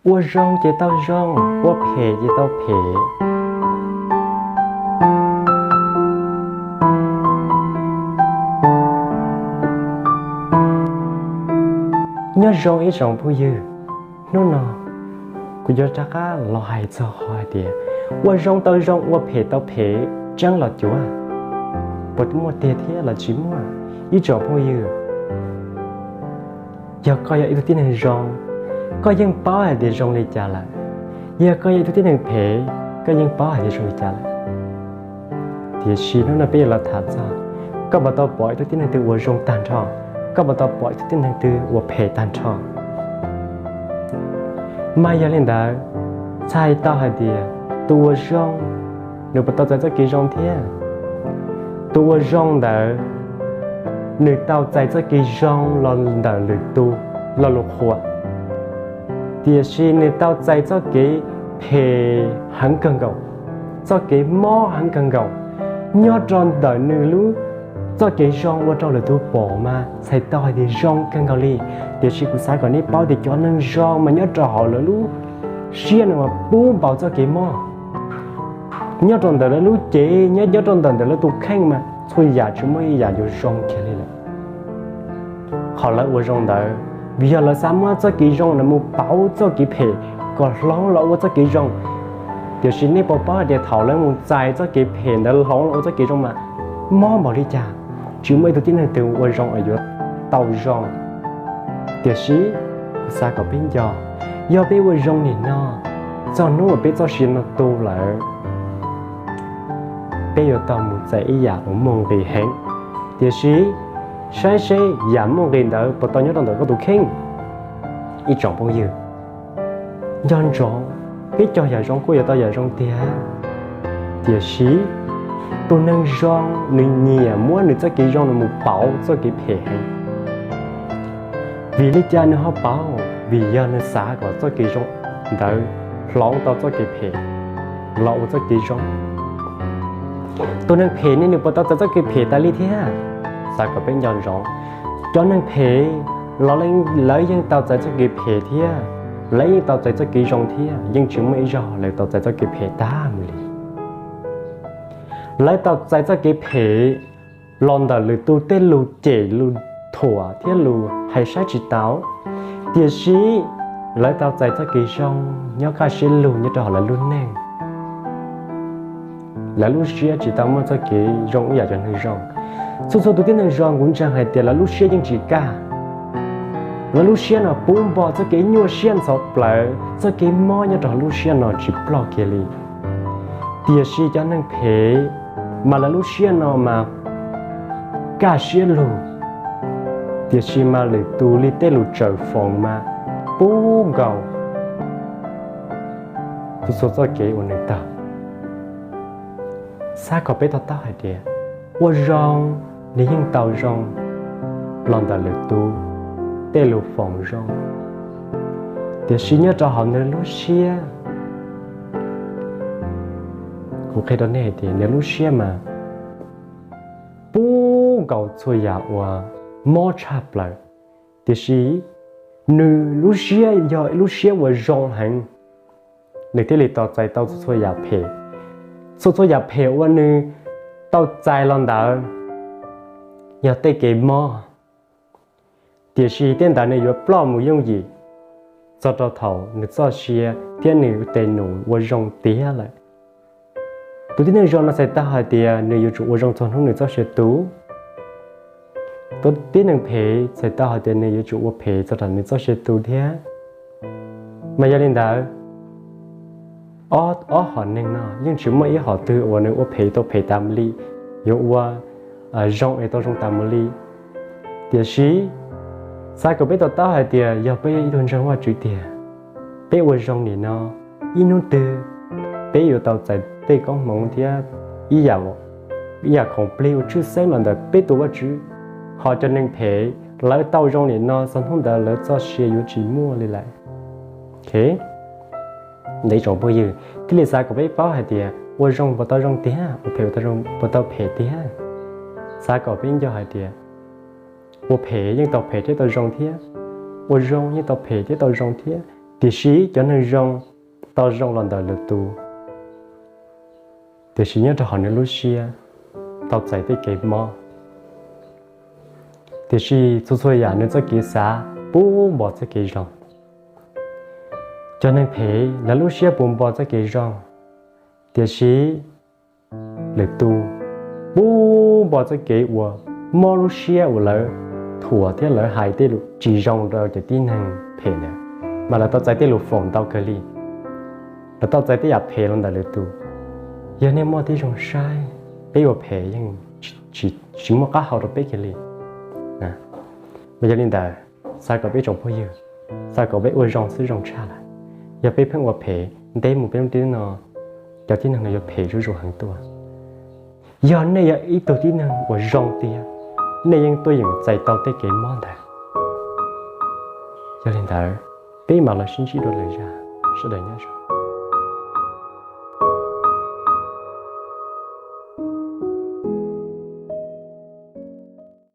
Ua zoo ces tau zoo, ua phem ces tau phem. Nyob zoo ib tsoom phooj ywg, hnub no kuv yuav rov qab los hais txog qhov hais tias ua zoo tau zoo, ua phem tau phem, tseeb los cuav, puas muaj tiag thiab los tsis muaj? Ib tsoom phooj ywg, yog koj yog ib tug tib neeg zoo, koj yeej paub hais tias zoo li cas lawm. Yog koj yog ib tug tib neeg phem, koj yeej paub hais tias zoo li cas lawm. Tiam sis hnub no peb yuav los tham txog koj puas tau pom ib tug tib neeg twg uas zoo tag nrho, koj puas tau pom ib tug tib neeg twg uas phem tag nrho. Mas yog li ntawd, txhais tau hais tias tus uas zoo, nws puas tau txais txoj kev zoo thiab? Tus uas zoo ntawd, nws tau txais txoj kev zoo los ntawm lwm tus lo lus qhuas, tiam sis nws tau txais txoj kev phem heev kawg nkaus, txoj kev mob heev kawg nkaus. Nyob rau ntawm nws lub txoj kev zoo ua rau lwm tus pom mas txhais tau hais tias zoo kawg nkaus li. Tiam sis kuv xav kom nej paub tias cov neeg zoo mas nyob rau hauv lawv lub siab no mas puv npaum txoj kev mob. Nyob rau ntawm lawv lub cev, nyob nyob rau ntawm ntawm lawv tus kheej mas txhua yam tsis muaj ib yam yuav zoo kiag li lawm. Qhov lawv ua zoo ntawd, vim yog lawv xav muab txoj kev zoo no mus pauv txoj kev phem kom hloov los ua txoj kev zoo. Tiam sis nej puas paub hais tias thaum lawv mus txais txoj kev phem ntawd hloov los ua txoj kev zoo mas mob npaum li cas, tsis muaj ib tug tib neeg twg ua zoo es yuav tau zoo. Tiam sis kuv xav kom peb nco, yog peb ua zoo nim no, txog hnub uas peb txoj sia no tu lawm, peb yuav tau mus txais ib yam uas muaj nqis heev. Tiam sis saib seb yam muaj nqis ntawd puas tau nyob rau ntawm koj tus kheej. Ib tsoom phooj ywg, nco ntsoov, peb cog yam zoo kuj yuav tau yam zoo tiag. Tiam sis tus neeg zoo nws nyiam muab nws txoj kev zoo no mus pauv txoj kev phem heev. Vim li cas nws ho pauv? Vim yog nws xav kom txoj kev zoo ntawd hloov tau txoj kev phem los ua txoj kev zoo. Tus neeg phem ne nws puas tau txais txoj kev phem tas li thiab? Xav kom peb nco ntsoov, cov neeg phem los lawv yeej tau txais txoj kev phem thiab, lawv yeej tau txais txoj kev zoo thiab, yeej tsis muaj ib zaug lawv tau txais txoj kev phem tag mus li. Lawv tau txais txoj kev phem los ntawm lwm tus tej lus cem lus thuam thiab lus hais saib tsis taus, tiam sis lawv tau txais txoj kev zoo nyob kaj siab lug nyob rau hauv lawv lub neej. Lawv lub siab tsis tau muaj txoj kev zoo ib yam cov neeg zoo. Txhua txhua tus tib neeg zoo kuv ntseeg hais tias lawv lub siab yeej tsis kaj. Lawv lub siab no puv npo txoj kev nyuaj siab ntxhov plawv, txoj kev mob nyob rau hauv lub siab no tsis ploj kiag li. Tiam sis cov neeg phem mas lawv lub siab no mas kaj siab lug, tiam sis mas lwm tus li tej lus tsawm foom mas puv nkaus txhua txhua txoj kev uas nws taug. Xav kom peb to taub hais tias ua zoo nws yeej tau zoo los ntawm lwm tus tej lus foom zoo, tiam sis nyob rau hauv nws lub siab, kuv qhia rau nej hais tias nws lub siab mas puv nkaus txhua yam uas mob tshaj plaws, tiam sis nws lub siab yog lub siab uas zoo heev, nws thiaj li tau txais tau txhua txhua yam phem. Txhua txhua yam phem uas nws tau txais los ntawd yog tej kev mob, tiam sis tej ntawd nws yuav ploj mus yooj yim txog rau thaum nws txoj sia thiab nws tes num ua zoo tiav lawm. Tus tib neeg zoo no txhais tau hais tias nws yuav tsum ua zoo txog hnub nws txoj sia tu. Tus tib neeg phem txhais tau hais tias nws yuav tsum ua phem txog thaum nws txoj sia tu thiab. Mas yog li ntawd, ob, ob hom neeg no yeej tsis muaj ib hom twg uas nws ua phem tau phem tas mus li, yuav ua zoo es tau zoo tas mus li. Tiam sis xav kom peb to taub hais tias yog peb yog ib tug ntseeg Vajtswv tiag, peb ua zoo nim no, ib hnub twg peb yuav tau txais tej koob hmoov thiab ib yam, ib yam khoom plig uas tshwj xeeb los ntawm peb tus Vajtswv. Ho cov neeg phem, lawv tau zoo nim no, txog hnub ntawd lawv txoj sia yuav tsis muaj li lawm. Ntawm ib tsoom phooj ywg thiaj li xav kom peb paub hais tias ua zoo puas tau zoo tiag, ua phem puas tau phem tiag. Xav kom peb nco hais tias ua phem yeej tau phem thiab tau zoo thiab, ua zoo yeej tau phem thiab tau zoo thiab. Tiam sis cov neeg zoo tau zoo los ntawm lwm tus, tiam sis nyob rau hauv nws lub siab tau txais tej kev mob. Tiam sis txhua txhua yam nws txoj kev xav puv npo txoj kev zoo. Cov neeg phem lawv lub siab puv npo txoj kev zoo, tiam sis lwm tus puv npo txoj kev uas mob lub siab uas lawv thuam thiab lawv hais tej lus tsis zoo rau cov tib neeg phem ntawd, mas lawv tau txais tej lus foom ntau kawg li. Lawv tau txais tej yam phem los ntawm lwm tus. Yog nej muaj tib zoo saib, peb ua phem yeej tsis muaj qab hau rau peb kiag li. Mas yog li ntawd, xav kom peb tsoom phooj ywg, xav kom peb ua zoo xwb zoo tshaj lawm. Yog peb pheej ua phem, ntev mus peb lub teb no, cov tib neeg no yuav phem zuj zus heev tuaj. Yog nej yog ib tug tib neeg uas zoo tiag, nej yeej tuaj yeem txais tau tej kev mob ntawd. Yog li ntawd, peb mam los sib ntsib dua lwm zaj. Sawv daws nyob zoo.